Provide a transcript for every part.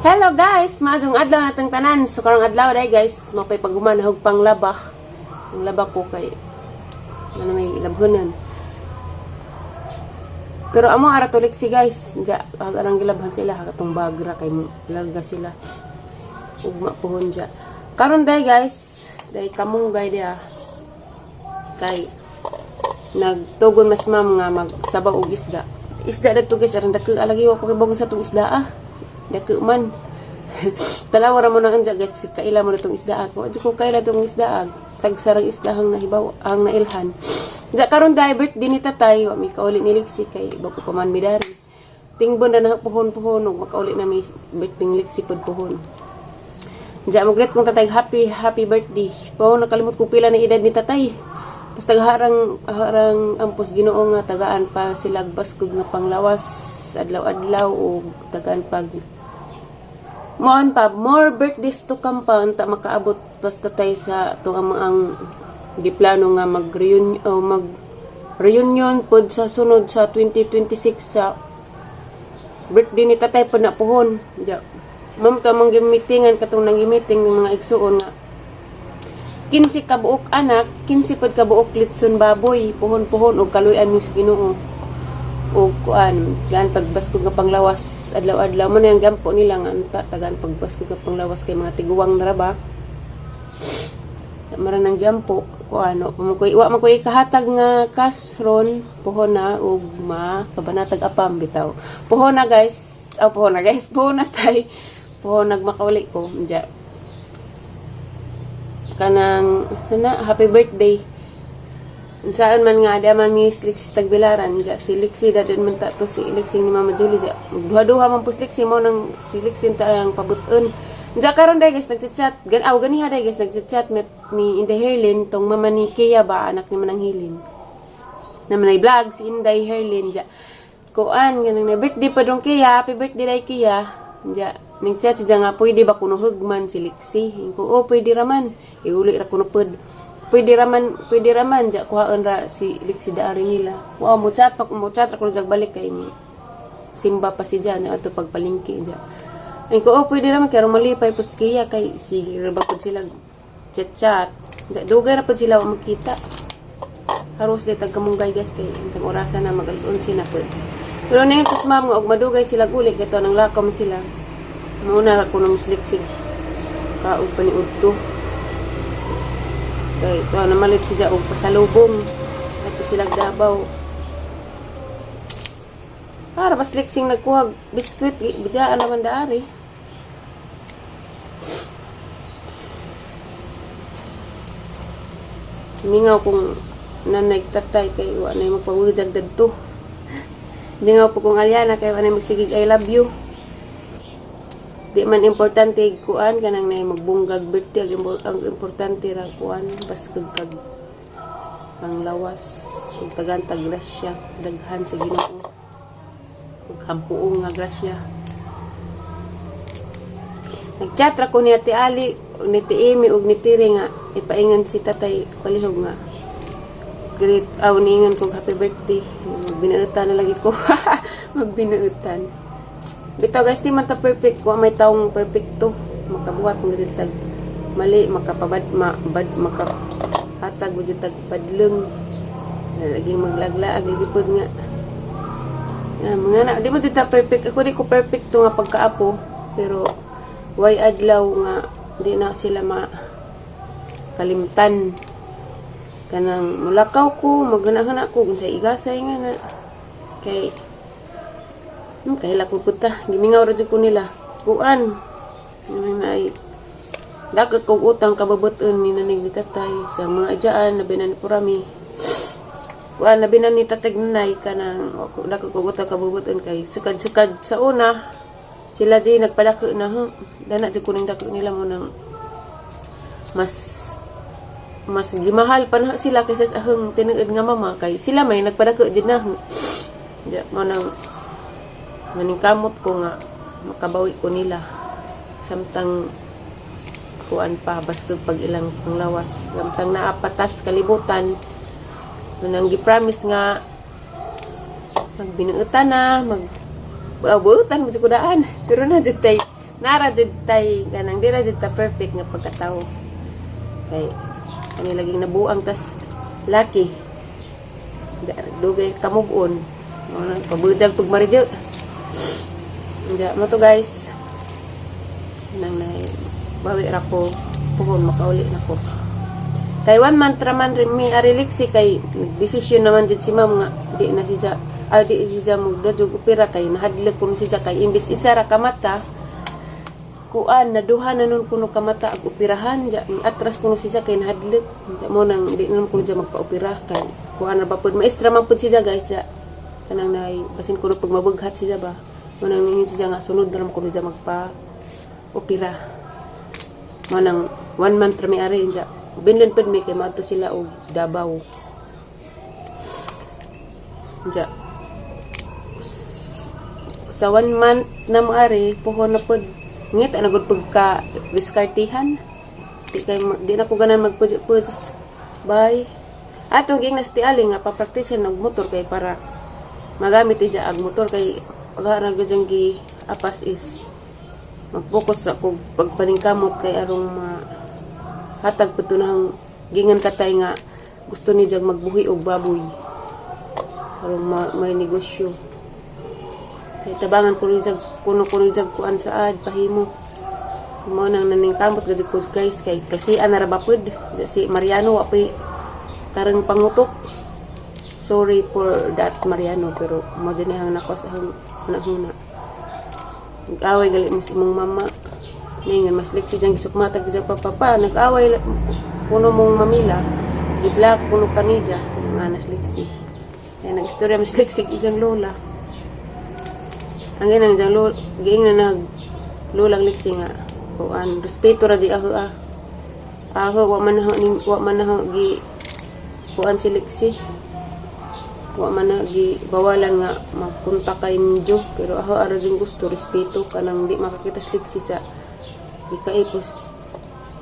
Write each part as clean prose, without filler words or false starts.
Hello guys, maayong adlaw natong tanan. So karong adlaw day guys, mapay paghuman og panglaba. Ang laba ko kay ano may labhonan. Pero amo ara to si guys, diya arang gilabhan sila katong bagra kay larga sila. Ugma pohon diya. Karon day guys, day kamunggay diya. Kay nagtugon mas ma'am nga magsabaw og isda. Isda dadto guys, aron dako alagi wa ko kibog sa tong isda ah. Dako man. Tanawa ra mo na anja guys, kasi kaila mo na tong isda ako. Adyo ko kaila tong isda ah. Tagsarang isda ang nahibaw, ang nailhan. Diya karon dai birthday ni tatay, wa mi kauli ni Lixi kay bago pa man mi dari. Tingbon ra na puhon-puhon ug makauli na mi birthday ni Lixi pod puhon. Diya mo greet kong tatay, happy happy birthday. Pohon nakalimot ko pila na edad ni tatay. Basta harang harang ampos Ginoo nga tagaan pa sila baskog nga panglawas adlaw-adlaw ug tagaan pag moan pa more birthdays to come pa unta makaabot basta tay sa to ang giplano nga mag reunion o mag reunion pod sa sunod sa 2026 sa birthday ni tatay pod na puhon. Ja. Ma'am to among gimitingan katong nang meeting ng mga igsuon nga 15 ka buok anak, 15 pod ka buok litson baboy, puhon-puhon og kaluy-an ni sa Ginoo. Og kuan, gaan pagbaskog nga panglawas adlaw-adlaw mo na yung gampo nila nga anta tagaan pagbaskog nga panglawas kay mga tiguang na ra ba. Mara nang gampo kuan no, mo wa man koy kahatag nga cash ron puhon na ug ma kabanatag apam bitaw. Puhon na guys, aw puhon na guys, puhon na tay. Puhon nagmakauli ko diya kanang sana happy birthday. Saan man nga di man ni Lixi Tagbilaran diya si Lixi dadun man ta to si Lixi ni Mama Julie diya duha-duha man pus Lixi mo nang si Lixi ta ang pabuton diya. Karon day guys, nagchat-chat gan aw ganiha day guys, nagchat-chat met ni Inday Herlin tong mama ni Kia ba, anak ni Manang Hilin na manay vlog si Inday Herlin diya. Kuan ganang na birthday pa dong Kia, happy birthday day Kia. Diya ning chat siya nga pwede ba kuno hugman si Lixi. Ko oh, pwede raman, iuli ra kuno pod, pwede raman diya, kuhaon ra si Lixi daari nila. Wow, mo chat pa mo chat ako jag balik kay ni simba pa si diya na ato pagpalingki diya. Ay ko oh, pwede raman kay malipay pa si Kia kay sige ra ba pud sila chat chat. Dugay ra pud sila wa makita. Haros di tag kamunggay guys kay isang orasan na, mag alas 11 na pud. Pero na yun, ma'am, nga og madugay sila guli kay to nang lakaw man sila. Muna ko nang misliksig kaog pa ni udto. Kay to namalit siya og pasalubong. Ato sila Davao. Para pas liksing nagkuha biskwit, bidyaan naman daari. Mingaw kung nanay tatay kay wa na magpawujag dadto. Mingaw po kung alyana kay wa na magsigig I love you. Di man importante kuan kanang nay magbunggag birthday, ang importante ra kuan baskog kag panglawas ug tagantag grasya daghan sa Ginoo ug hampuong nga grasya. Nagchat ra ko ni Ate Ali ug ni Ate Amy ug ni Tiri nga ipaingan si tatay palihog nga great aw niingan kog happy birthday. Magbinuutan na lagi ko, magbinuutan bitaw guys. Di man ta perfect, wa may taong perfecto. Makabuhat man gud tag mali, makapabad ma bad, makahatag gud tag padleng, laging maglaglaag lagi pod nga. Ah, mga na, di man ta perfect. Ako di ko perfecto nga pagkaapo, pero way adlaw nga di na sila ma kalimtan. Kanang mulakaw ko, maghuna-huna ko kung sa igasay nga na kay kahila ko punta gimingaw ra jud ko nila. Kuan nang naay dakot kog utang kababot-on ni nanig ni tatay sa mga adyaan labi na ni Purami, kuan labi na ni tatay nanay. Kanang dakot kog utang kababot-on kay sukad-sukad sa una sila di nagpadako na huh? Dana jud ko ning dako nila mo nang mas mas gimahal pa na sila kaysa sa ahong tinuod nga mama kay sila may nagpadako jud na. Diya mo nang maningkamot ko nga makabawi ko nila samtang kuan pa, baskog pag ilang panglawas, samtang naapatas kalibutan. Nang gi-promise nga magbinuutan na mag buutan mo jud ko daan, pero na jud tay Nara jud tay kanang di ra jud ta perfect nga pagkatao. Kay kani laging nabuang tas laki. Dugay kamugon. Mao na pabujag pag maridyo. Hindi mo to, guys. Nang nay bawi ra ko puhon makauli na ko. Kay one month raman rin mi ari, Lexi, kay nagdesisyon naman jud si ma'am nga di na siya di siya magdadjog opera kay nahadlok kuno siya, kay imbis isa ra ka mata, kuan na duha na nun kuno kamata ag operahan ja, atras kuno siya kay nahadlok. Ja mo nang di naman kuno siya magpa-opera kay kuan ra ba pud, maestra man pud siya, guys, ja kanang nay basin kuno pag mabughat siya ba, mo nang ningon siya nga sunod na lang kuno siya magpa opera. Mo nang one month ra mi ari ja, binlon pud mi kay maadto sila og Davao ja. Sa one month na mo ari puhon na pud, ngita na gud pagka diskartihan. Di kay di na ko ganan magpudyo. Bye. Atong ging nas ti Ali nga papraktisan og motor kay para magamit ija ag motor, kay pag ra gyud gi apas is mag-focus sa kog pagpaningkamot kay arong ma hatag pud nang gingan katay nga gusto ni jag magbuhi og baboy aron may negosyo, kay tabangan ko ni jag kuno ko ni jag kuan saad pahimo. Mao nang naningkamot gud ko, guys, kay kasi ana ra ba pud. Di si Mariano wa pay tarang pangutok. Sorry for that, Mariano, pero mo din ang nako sa huna-huna. Nag-away gali mo sa imong mama. Ningan mas liksi diyang gisukmatag diyang papa. Nag-away kuno mong mamila. Gi-block kuno kanija. Nga nas liksi. Kaya nag-istorya mas liksi ijang lola. Ang ginang ijang lola, giing na nag lolang liksi nga kuan, respeto ra di ako ah. Ako wa man na gi kuan si Lexi. Wa man na gi bawalan nga magpunta kay Njo, pero ako ara din gusto respeto kanang di makakita si Lexi sa ikaipos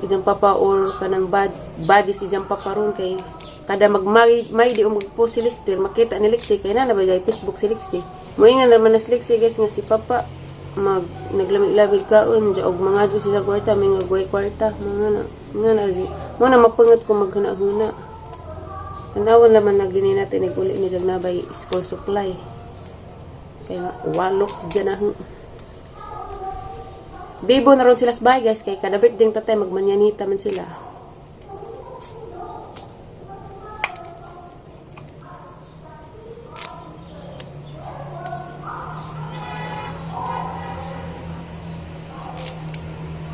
ijang papa or kanang bad badges ijang papa ron, kay kada magmay may di o mag-post si Lester makita ni Lexi kay na ba Facebook si Lexi. Moingan naman na si Lexi, guys, nga si papa mag naglamig-lamig kaon ja og mga sila kwarta, may nga guway kwarta mga na nga na mo na mapangat ko maghuna-huna. Tanawon naman na gini natin naguli ni jag nabay school supply kay walok dyan na. Bibo na ron sila sa bahay, guys, kay kada birthday ng tatay magmanyanita man sila.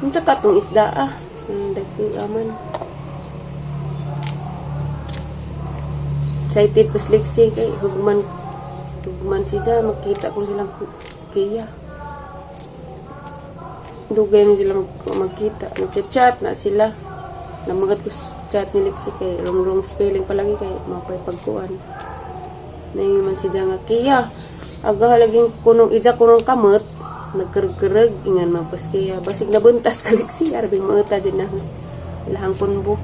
Unsa ka tong isda ah? Ang dagko aman. Excited po si Lexi kay hugman hugman siya makita ko silang kiya. Dugay na sila magkita. Nagchat-chat na sila. Namagat ko sa chat ni Lexi kay wrong wrong spelling palagi kay mapay pagkuan. Naingon man siya nga kiya. Aga laging kunong ija kunong kamot nagkergereg, ingan man pas kiya basig nabuntas ka, Lexi, arbing mga ta dyan na ilahang kunbo.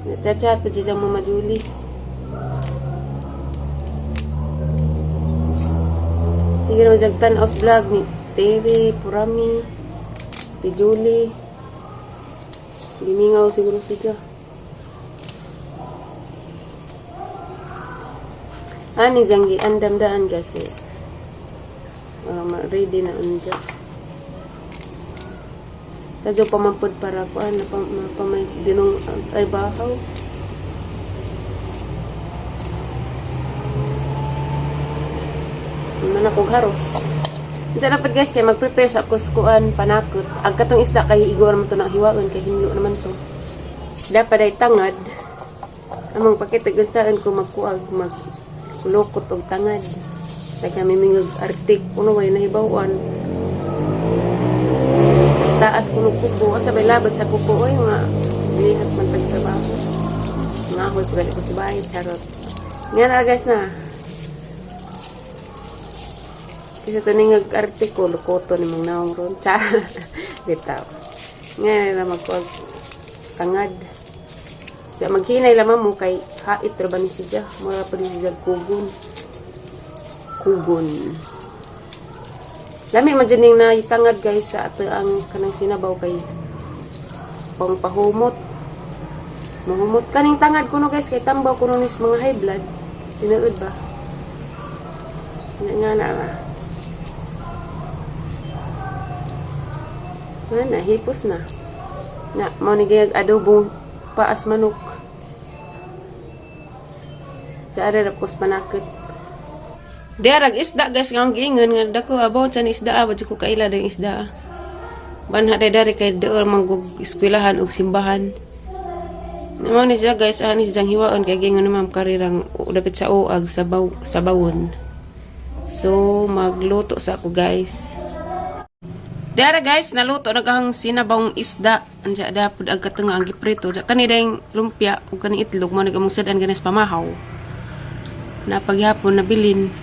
Nagchat-chat pa siya Mama Julie. Sige naman jag tan-aw vlog ni Terry, Purami, Ti Julie. Gimingaw siguro siya. Ani janggi andam daan, guys, kay ready na unja. Kadyo pamampod para kuan na pamay dinong ay bahaw. Man akong haros. Diyan na pud, guys, kay mag-prepare sa kuskuan panakot. Ang katong isda kay igo naman to na hiwaon kay hinlo naman to. Dapat ay tangad. Among pakita kung saan ko magkuag mag lukot og tangad. Kay kami mingag artik kuno way nahibaw-an. Tas taas kuno kubo asa bay labad sa kuko oy mga lihat man pagtrabaho. Mga ako'y pagali ko sa bahay, charot. Nga na, guys, na. Kasi ito ni nag-artiko, lukoto ni mong naong ron. Char. Bitaw. Nga na magkuag tangad. Siya maghinay lamang mo kay hait ra ba ni siya. Mura pa ni siya kugon. Kugon. Lami man dyan yung naitangad, guys, sa ato ang kanang sinabaw kay pang pahumot. Mahumot kaning tangad kuno, guys, kay tambaw kuno nis mga high blood. Tinuod ba? Nga nga na ba? Nga na, hipos na. Na, mao ni gayag adobo paas manok. Sa are ra pos panakot. Diarag isda, guys, nga ang giingon nga dako abaw sa ni isda ah, ko kaila dang isda ah. Banha day dari kay dool manggug eskwelahan ug simbahan. Mao ni siya, guys, ani siyang hiwaon kay giingon naman karirang dapit sa uag sabaw sabawon. So magluto sa ako, guys. Dara, guys, naluto na kahang sinabawng isda. Anja da pud ang katunga ang giprito. Ja kani dayng lumpia ug kani itlog mo nag among sad-an ganis pamahaw. Na paghapon nabilin.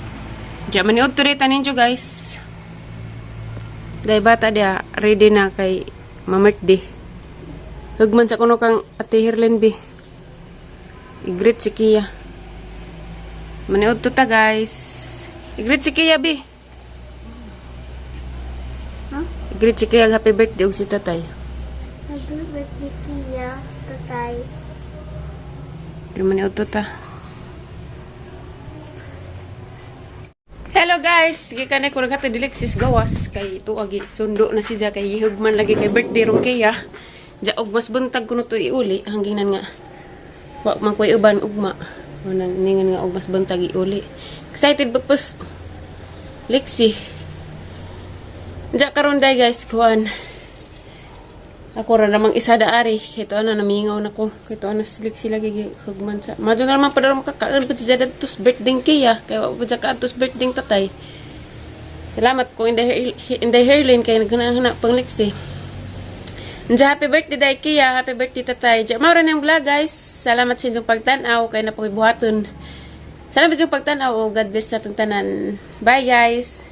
Ja maniud to rita ninyo, guys. Day bata dia ready na kay ma-birthday. Hugman sa kuno kang Ate Herlin B. I-greet si Kia. Maniud to ta, guys. I-greet si Kia B. Huh? I-greet si Kia happy birthday ug si tatay. Happy birthday, Kia. Tatay. Pero maniud to ta. Hello, guys! Gikan ko naghatod dilexis gawas kay tuagi sundo na siya kay gihugman lagi kay birthday rong Kia. Ja og mas buntag kuno to iuli hangginan nga wa man koy uban ugma. Manang ningan nga og mas buntag iuli. Excited ba pos Lexi. Ja karon day, guys, kuan. Ako ra namang isa da ari. Kito ana namingaw na ko. Kito ana si Lexi lagi gihugman sa. Madto na naman padaro makakaon pa siya dadtos birthday Kia. Kay wa pa siya kaadtos birthday tatay. Salamat kung inday Herlin kay naghanap pang Lexi. Nja, happy birthday day Kia, happy birthday tatay. Ja, mao ra nang vlog, guys. Salamat sa inyong pagtan-aw kay napagibuhaton. Salamat sa inyong pagtan-aw. God bless natong tanan. Bye, guys.